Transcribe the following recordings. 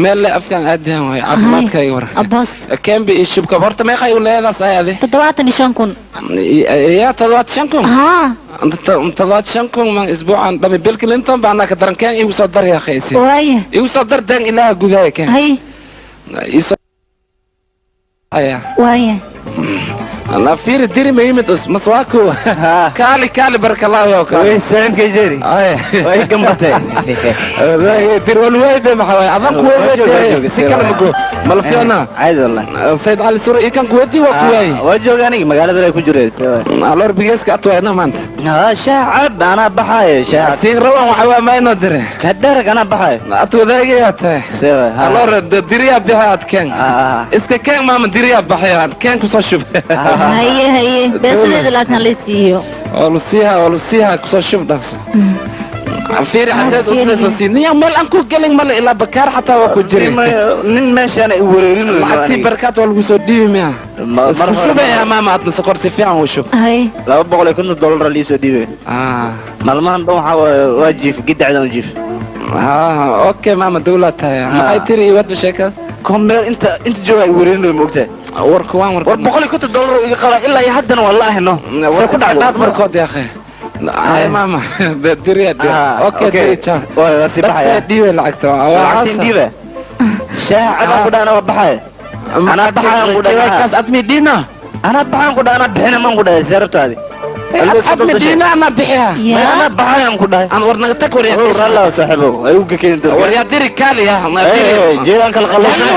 Meel le afkaan aadihan waay caafimaadkayga war. Abost. Kembi iyo shubka horta meeqay u leedaas ay adi? 75,000. Yaa, 75,000? Haa. 75,000 man isbuucan dhami Bill Clinton baa anaa ka daran. Keen igu soo dar yaa khaysi. Waaya. Igu soo dar deen ilaaha gudaaya keen. Hay. Isoo aya. Waaya. La fiiri diri ma yimid us maswaaku kaali kaali barakallahu yaw kaali. Way saaxiibkay Jerry. Ay. Way gambatay. Dir walweyde maxaa waay adan kuweyde si kale mago mala fiicna. Caadi wallahi. Sayid Cali Sura iyo kan kuweydi waa kuwaay. Waa jooga aniga magaalada ku jiray. Aloor bigeeska atwayna maanta. Ha shaah cab anaa baxaayo shaah. Siin rawan waxa waa maynoo dire. Kadarag anaa baxaayo. At wadaagayaa tahay. Sewa. Aloor diriyaa bixi ad keen. Iska keen maama diriyaa baxay ad keen kusoo shub. Haye haye, beesadeeda laakiin la siiyo. Waa lu siihaa, waa lu siihaa, kusoo shub dhaqso. Fiiri cadeys usnayso sii niya meel aan ku gelin male ilaa bakaar xataa waa ku jiri. Nin meeshaan i wareerin. Lacagtii barakaad waa lagu soo dhiibi miya? Isku shubaya maama adna sokor si fiican u shub. Hay. $250 lii soo dhiibay. Maalmahan dhan waxaa waaye waa jiif gidacdan u jiif. Okay maama dawlad tahay maxay tiri iyo wadda sheekada? Kom meel inta jooga i wareerinayo ma ogtahay? Warku waan war $150 iga qala ilaa iyo haddana waa la ahno. War ku dhacday markood yaa akhi. Hay maama diriya dir. Okay diri ciao. Waa si baxaya. Dhiibay lacagta. Lacagtiin dhiiba. Shaah cabaan ku dhahana waa baxaya. Anaa baxayaan ku dhahay. Kaas admi dhiina. Anaa baxayaan ku dhahay, anaa bixina maan ku dhahay seerabtaadi. Admi dhiina anaa bixiya. Anaa baxayaan ku dhahay. Aan war naga tag war yaa. Rallah saaxiibow ay u gekeyn doon. War yaa diri kaali ya. Jeelaan kala qallaysan.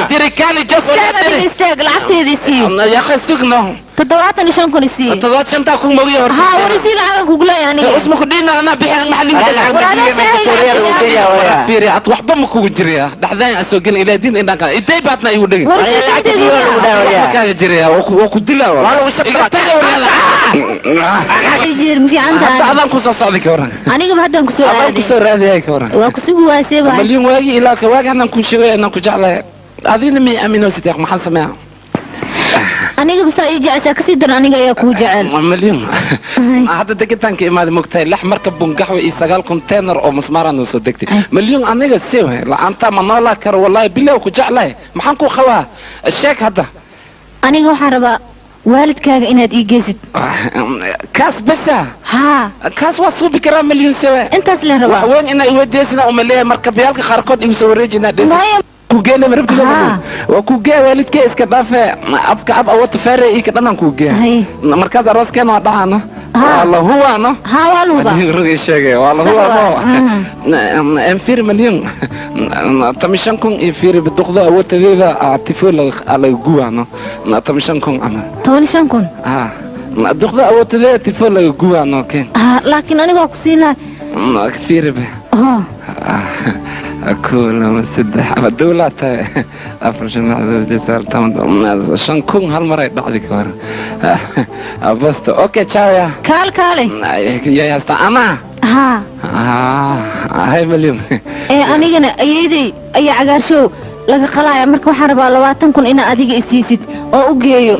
Diri kaali just. Istaag adiga, istaag, lacagteedii sii. Yaa akhi sugno. 75,000 isii. 75-taa kun mogiyo horta. Haa, war isii lacagan kugu leeyahay aniga. Usma ku dhiina anaa bixiya maxaa liigu. Fiiri ad waxba ma kugu jiraya dhaxdaan aan soo gelin ilaa diin indhaan kala iday baadna igu dhigin. War isii lacagteedii. Waxba kaaga jiraya waa ku dilaa iga taga war. Jeer ma fiican Hadda tahay? Adaan kusoo socday ka waran. Anigaba haddaan kusoo Adaan aaday. kusoo raadiyay ka waran. Waa kusugi waasee bahay. Malyuun waagi ilaa ka waagi haddaan ku sheegay inaan ku jeclahay adina mi aaminoosid maxaan sameeyaa? Aniga basaa ii jeceshaa kasii daran aniga ayaa kuu jecel. Malyuun hadda degitaanka imaaday mogtahay lix marka bungaxwe iyo sagaal konteenar oo masmaaraan noo soo degtay. Malyuun aniga si la'aanta ma noolaa karo wallaahi bilow ku jeclahay maxaan ku qabaa sheeg hadda. Aniga waxaan rabaa waalidkaaga inaad ii geysid. Kaas besa? Haa. Kaas waa suubi karaa malyuun sewe. Intaas leen rabaa. Wax weyn inaa iweydiisina uma leeyahay markabyaalka qaarkood igu soo wareejinaa. Maya. Kugeena marabtida waa kugee waalidkee iska dhaafe abka ab awata feere ii ka dhanan kugee markaas arooskeena waa dhacano waa la huwaano. Haa, waa la hubaa. Rugii sheegay waa la huwaano. Enfir malyuun 15,000 iyo fiiri biduqda awoodtadeeda tifo laga guwaano 15,000 camal. 15,000? Ha, duqda awoodtadeeda tifo laga guwaano keen. Haa, laakiin aniga waa ku siin lahaa. Fiiri be. Ho. Kow, laba, saddex ama dawlaa tahay afar, shan, lix, todoba, sagaal, toban, 5,000 hal mar ay dhacdi ka hor abosto. Okay, ciao ya. Kaal kaale. Yay hasta ama. Haa. Hay malyuun. Ee anigana ayeeday ayaa cagaarshow laga qalaya marka waxaan rabaa 20,000 inaa adiga isiisid oo u geeyo.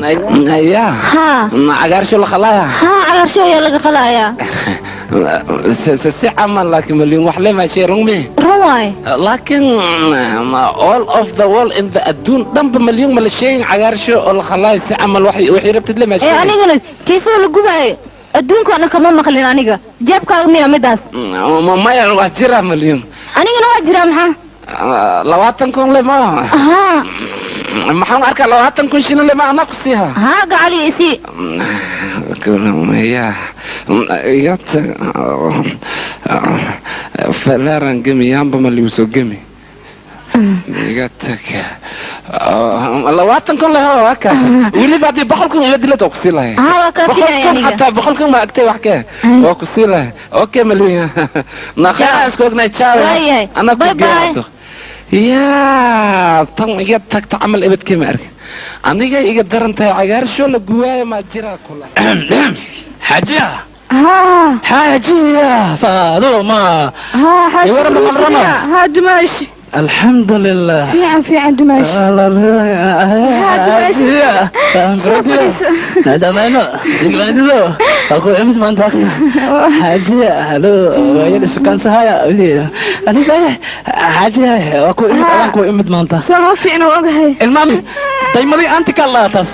Ya. Haa. Cagaarshow la qalaya? Haa, cagaarshow ayaa laga qalayaa. Si camal laakiin malyuun wax lema shay rungmi. Run waay. Laakiin all of the world in the adduun dhanba malyuun ma la sheegin cagaarshow oo la qalaayo si camal waxay rabtid lema Ee sheegin. Anigana kayfoo la gubaayo adduunka ana kama maqlin aniga jeebkaaga miya midaas? Maya, waa jira malyuun. Anigana waa jiraa maxaa? 20,000 le ma. Haa. Maxaan arkaa 20,000 shilin le ma anaa ku siiha. Haa, gacali isii. Ya yata falaran gemi yaamba ma ligu soo gemi iga tag 20,000 le waa kaas weliba haddii 100,000 ila dilad waa kusii lahay. Haa, waa kaa boqol filaya kun aniga. Xataa 100,000 ma agtay wax kee waa kusii lahay. Okay malyuun naqaa isku ognay ciao. Waayahay. Anaa ku Bye bye. geeyo yaa tan iga tagta camal ebadkee ma arkin aniga iga daran tahay cagaarsho la guwaayo maa jiraa kula. Xaajiya. Haa. Xaajiya Faaduma. Haa. Iwaran baqal rama. Haa dumaashi. Alxamdulilah. Fiican, fiican, dumaash. Nadamano diglaadido aku imid maanta xaajiya. Halo, waayada sukaansahaya aniga xaajiya, waa ku imid, adaan ku imid maanta. Soo ma fiicna, waa ogahay. Ilmaami daymadii anti ka laataas.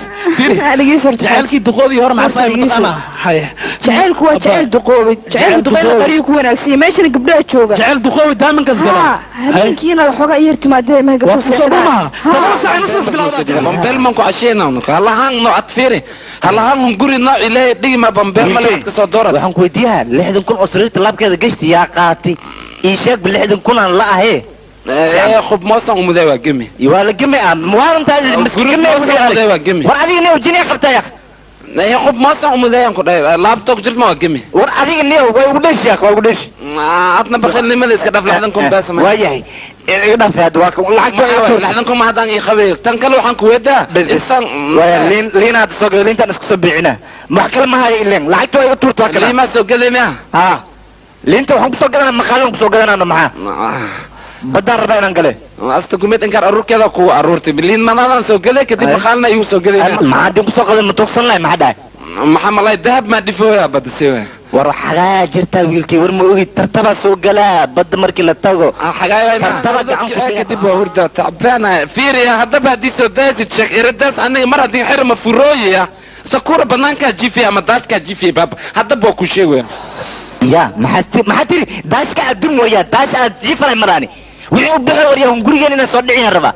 Dhegeyso horta. Jacaylkii duqoodii hore maxaa mataqaana hay? Jacaylku waa jacayl duqoobay. Jacaylku duqoobay la qariyo ku wanaagsan, meeshana gabdhaha jooga. Jacayl duqoobay daamankaas gala. Habeenkiina waxoogaa yar timaadee ma gabdhaha soo dhumaha 7 saac nus bilowda. Bambeel man ku casheena halahaan no adfiiri halahaan hun guri nooc ilaahay dhigma bambeel male iska soo doorat. Waxaan ku weydiiyaa, 60,000 oo sariirta laabkeeda gashti yaa qaatay? Ii sheeg, 60,000 aan la ahee. Ee khub moosan umuday waa gemi. Waa la gemi ah maalintaas miski gemi. Waa gemi. War adiga niyow jiniya qabtaa yak. Ee khub moosan umuday aan ku dhahay laabtoog jirma waa gemi. War adiga niyow waa igu dheshi yak, waa igu dheshi. Adna bakilnimada iska dhaf, 60,000 baas. Waa yahay, iga dhaaf hadda, waa lacag. 60,000 ma haddaan ii qabay. Tan kale waxaan ku weedaa insan liin liin hadda soo gada, liintaan isku soo biicina, wax kale ma hayo ileen lacagta waa iga tuurta, waa kale. Liimaa soo gaday miya? Ha, liinta waxaan kusoo gadanaa maqaalan kusoo gadanaano, maxaa baddaan rabaa inaan gale. Asta kumid inkaar aruurkeeda kugu aruurtay liin manaadaan soo gaday, kadib maqaalna igu soo gaday. Maxaa din kusoo qaday? Ma tuugsan lahay? Maxaa dhahay? Maxaa malay dahab maa dhifooya badda siwa. War xagaa jirtaa wiilkay, war ma ogi tartabaa soo galaa badda markii la tago. Tartaba gacan ku kadib waa hurda tacbaana fiiriya. Haddaba haddii soo daasid sheekh iradaas aniga mar haddii xir ma furooyaya sakura banaankaa jifiya ama daashkaa jifiya baaba haddaba waa ku sheegaya. Ya maxaa maxaa tiri? Daashka adduun waya, daash aad jiifanay maraani wixii u bixi waryahan gurigeen inaan soo dhiciyaan rabaa.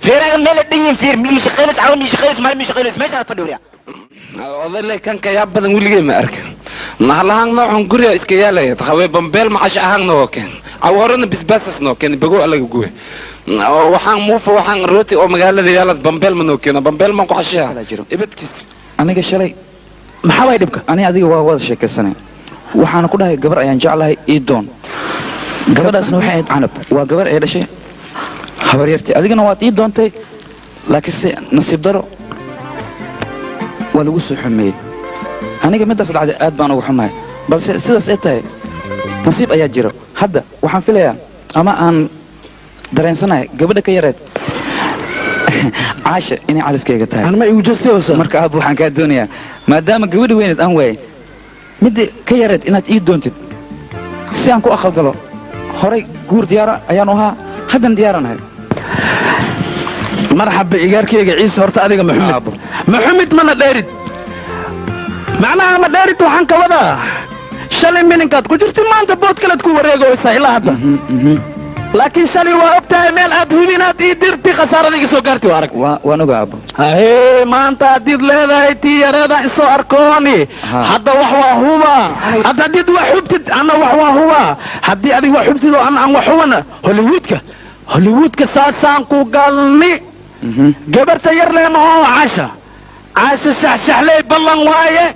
Feeraga meel la dhan yihin fiir, mii shaqaynays cawa, mii shaqaynays maalin, mii shaqaynays meesha fadhi waryaa. Odayle kanka yaa badan weligay ma arkin nahalahaan noocun guriga iska yaalaya hawee bambeel macash ahaan noo keen aw horena bisbaasas noo keen bagow alaga guwe waxaan muufa waxaan rooti oo magaalada yaalas bambeel ma noo keeno, bambeel maan ku xashiya ibadkiis. Aniga shalay maxaa waay dhibka? Ani adiga waa wada sheekaysanay, waxaana ku dhahay gabar ayaan jeclahay ii doon. Gabadhaasna waxay ahayd Canab, waa gabar ay dhashay habaryartay. Adigana waad ii doontay, laakiinse nasiib daro waa lagu soo xumeeyey. Aniga middaas dhacday aad baan uga xumahay, balse sidaas ay tahay nasiib ayaa jiro. Hadda waxaan filayaa ama aan dareensanahay gabadha ka yareed Caasha inay calafkeyga tahay. Anma igu jastaysa. Marka aab waxaan kaa doonayaa, maadaama gabadha weyneed aan waayay, midda ka yareed inaad ii doontid si aan ku aqalgalo. Horay guur diyaara ayaan u ahaa, haddana diyaaranahay. Marxaba igaarkeyga Ciise. Horta adiga Maxamed Maxamed mana dheerid, macnaha ma dheerid. Waxaan ka wadaa shalay mininkaad ku jirtay, maanta bood kalead ku wareegoysaa ilaa hadda, laakiin shalay waa og tahay meel aad hubinaad ii dirti khasaarada iga soo gaartay waa arag. Waan ogaa, aabo. Hee, maanta haddiid leedahay tii yareeda isoo arkooni hadda wax waa huba. Hadda haddiid wax xubtid anna wax waa huba, haddii adig wax xubtid oo anna aan wax hubana, Hollywoodka Hollywoodka saasaan ku galni. Gabarta yar leema oo Caasha, Caasha shaxshaxley ballan waaye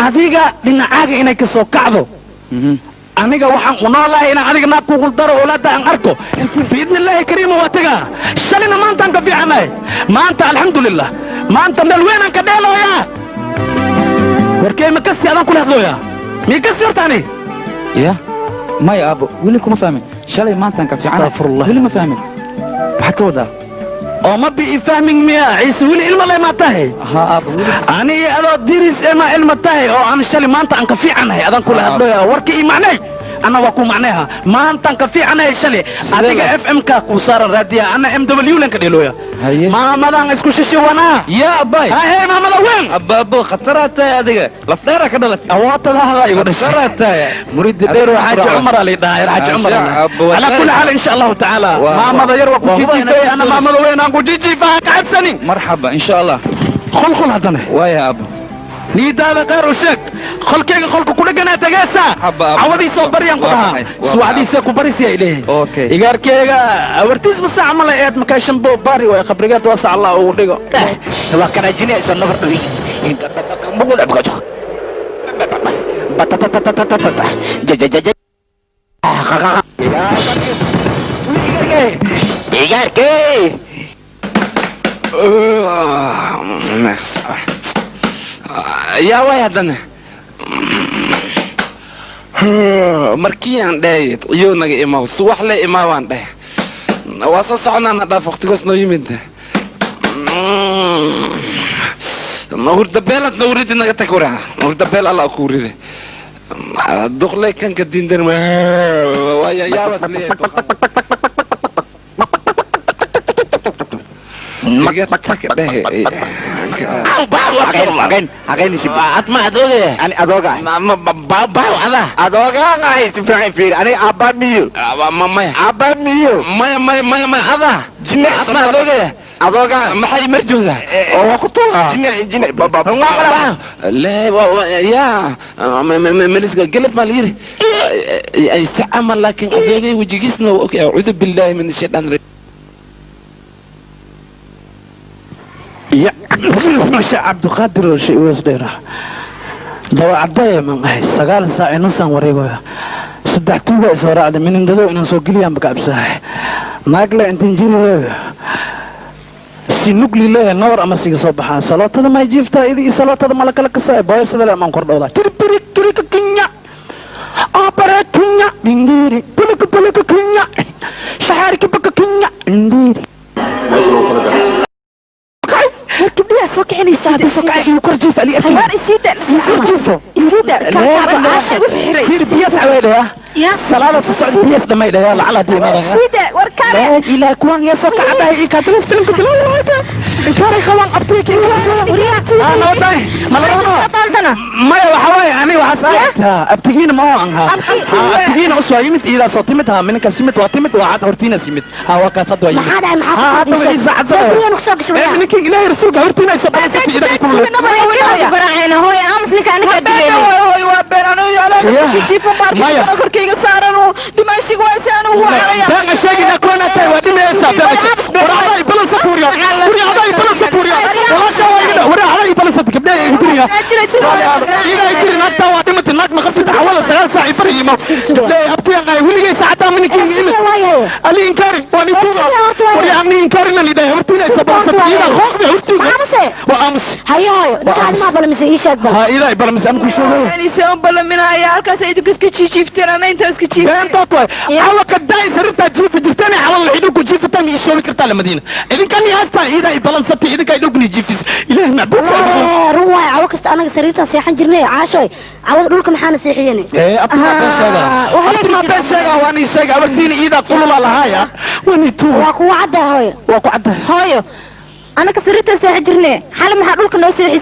adiga dhinacaaga inay ka soo kacdo. Aniga waxaan u noolahay inaan adiga naag kugu daro, oolaada aan arko biidni illaahi kariima. Waa tagaa shalina maantaan ka fiicanahay maanta, alxamdulilah, maanta meel weynaan ka dheelooyaa. Warkey ma kasi adaan kula hadlooyaa mii kasi horta ani? Ya maya aabo, weli kuma fahmin. Shalay maantaan ka fiicanahay weli ma fahmin, maxaad ka wadaa? Oo ma bi fahmin miya Ciise? Weli ilma leh maa tahay? Haa aabo, weli. Ani adoo diris ee ma ilma tahay oo aan shalay maanta aan ka fiicanahay adaan kula hadlaya warka ii macnay, anna waa ku macnayha maantaan ka fiicanahay shalay. Adiga f m ka ku saaran raadiya, anna m w lan ka dheelooya. Maamadan isku shishiwanaa. Yaa abay. Haye maamada weyn. Abaabo, khataraa tahay adiga, lafdheeraa ka dhalatay. Awootadaada igu dhashay. Khataraa tahay. Muridi dheer waa Xaaji Cumar ali dhahay, Xaaji Cumar. Ala kulli xaal, insha Allahu tacaala maamada yar waa ku jijiifay, ana maamada weyn aan ku jijiifa, ka cabsanin. Marxaba, insha Allah. Khulkhul haddana. Waaya aabo. Niidaada qaar u sheeg, qolkayga qolka ku dheganaa tegeesa cawadiisoo baryaan ku dhahaa, subaxdiisa ku barisi ay leeyihin igaarkeyga awartiisba saac ma la eed makaashan bo bari way qabrigeed waa sac Allah ugu dhigo. Waa kanaajinaya isoo nabar dhawi batatatatata jajajaja igaarkey. Yaa waay haddana markii aan dhahay iyuu naga imaw subax le imaawaan dhahay. Waa soo soconaana dhaaf waqtigoos noo yimid. Hurdabeelad noo ridi naga tag waraa. Hurdabeel Allah ku ride. Duqley kanka diindan waa yaabas leeyahay. يا مش عبد القادر شيء وسديره dawa cadaya man ahay 9 saac inuu wareegoya saddex tuuga soo raacday min dado inaan soo geliyaan baka absahay naagle intiin jiri si nugli leeyahay nawar ama siga soo baxaa salootada ma jiiftaa idi salootada mala kala kasay booyasada le amaan kordhowdaa tiribiri turika kinya abare kinya dingiri puluk puluk kinya shaharki baka kinya indiri gabdhaha soo kicinaysa hadda soo kacaysa kor jiif ali war isiida kor jiifo isiida kaaba caasha u xiray fiir biyo saweedaya ya salaada soo socda biyo dhamay dhaya lacala diinada isiida war kaale ilaa kuwan ya soo kacday i ka tilis filimka bilowda inkaari qaban abtiyka ana waday daldana maya waxa waaye ani waxa saayta abtigiina ma aan ha abtigiina usoo yimid iida soo timid ha minka simid waa timid waa cad hortiina simid ha waa kaas hadda waa yimid maxaa dhacay maxaa ha hadda wixii saacad gurigan ku soo gashay ee ninka ilaahay rasuulka hortiina soo baxay iida ku ku garaacayna hooy aamus ninka aniga dilayna hooy waa been anigu yaalaa jiifo baarka korkayga saaran oo dimaashiga waa si aan ugu caraya been sheegina kuwana tay waa dhimaysa been waraacday balansa tuuriya waraacday balansa tuuriya walaasha waa iga waraacday balansa gabdhaha igu diriya iga diri naagta waa dhimatay naag ma qabtay xawala 9 saac bari imo gabdhaha abtiyan ay weligay saacada minkiin imid ali inkari waa ni tuuga waraacni inkarina ni dhahay hortiina sabab ida qooqda hortiina waa aamus hayo hayo ninka ma balamise ii sheeg bal ha ida balamise aan ku sheego ani soo balaminaya halkaas ay idinku iska jiifteen ana inta iska jiifteen beentaad waay xawa ka daay sarirtaa jiifi jirteen xawal la idinku jiifataan ii sheegi kartaa la madiina idinkan haastaan ida balansatay idinka idinku jiifis ilaahay macbuud run waay cawo kasta anaga sariirtaan seexan jirnay caashoy cawada dhulka maxaana seexiyeen ee abtima been sheega abtima been sheega waan ii sheega abartiina ida qulula lahaaya waan ii tuuga waa kuwa cadda hooyo waa ku cadda hooyo anaga sariirtaan seexan jirnay xal maxaa dhulka noo seexisay.